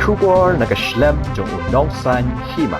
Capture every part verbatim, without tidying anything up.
Khubor na ka shlem jong u nongsan hima.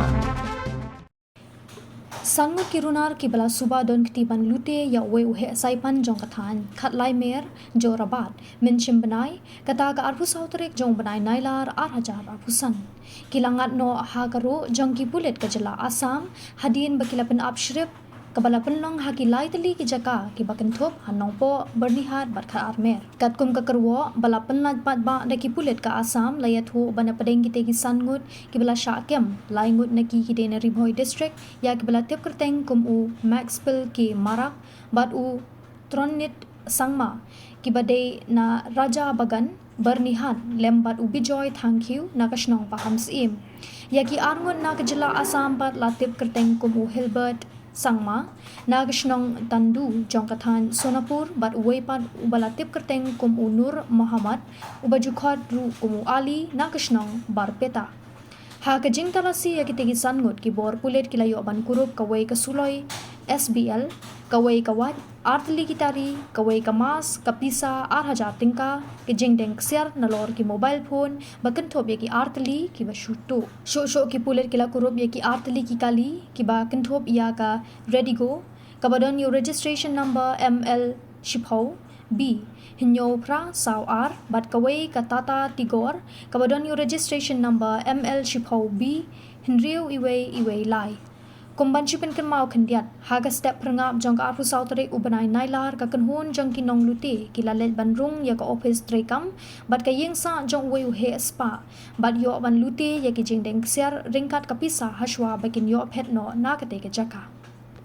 San ngut ki runar kiba la suba don kti ban lute ïa uwei u heh saipan jong ka thaiñ khatlai mer Jorabat mynshim bnai, kata ka arphew saw tarik jong u bnai Nailar ar hajar arphew san. Ki la ngat noh ha ka ruh jong ki pulit ka jylla Assam hadien ba ki la pynap shrip kaba la pynlong ha ki lai tylli ki jaka kiba kynthup ha Nongpoh, Byrnihat bad Khatarmer. Katkum ka kyrwoh ba la pynlait paidbah da ki pulit ka Assam, la ïathuh ba na pdeng kitei ki san ngut kiba la shah kem, lai ngut na ki ki dei na Ri Bhoi District ïa kiba la tip kyrteng kum u Maxpil K Marak bad u Tronit Sangma kiba dei na Raja Bagan, Byrnihat, lem bad u Bijoy Thangkhiew na ka shnong Pahamsyiem. Ïa ki ar ngut na ka jylla Assam pat la tip kyrteng kum u Hilbert Sangma na ka shnong Tandu jong ka thaiñ Sonapur bad uwei pat uba la tip kyrteng kum u Nur Mohammad, uba ju khot ruh kum u Ali, na ka shnong Barpeta. Ha ka jingtalasi ïa kitei ki san ngut, ki bor pulit ki la ïoh ban kurup kawei ka suloi S B L, kawei ka wait, ar tylli ki tari, kawei ka mask, ka pisa ar hajar tyngka, ka jingdeng ksiar nalor ki mobile phone ba kynthup ïa ki ar tylli kiba shu tuh. Shuh shuh ki pulit ki la kurup ïa ki ar tylli ki kali kiba kynthup ïa ka Redigo, kaba don ïa u registration number M L shiphew B hynñiew phra saw ar, bad kawei ka Tata Tigor kaba don ïa u registration number M L shiphew B hynriew iwei iwei lai. Kum ban shu pynkynmaw khyndiat, ha ka step phyrngap jong ka arphew saw tarik u bnai Nailar, ka kynhun jong ki nonglute ki la leit ban rung ïa ka ophis treikam bad ka ïing sah jong uwei u heh spah bad ïoh ban lute ïa ki jingdeng ksiar ryngkat ka pisa hashwa ba kin ïoh phet noh na katei ka jaka.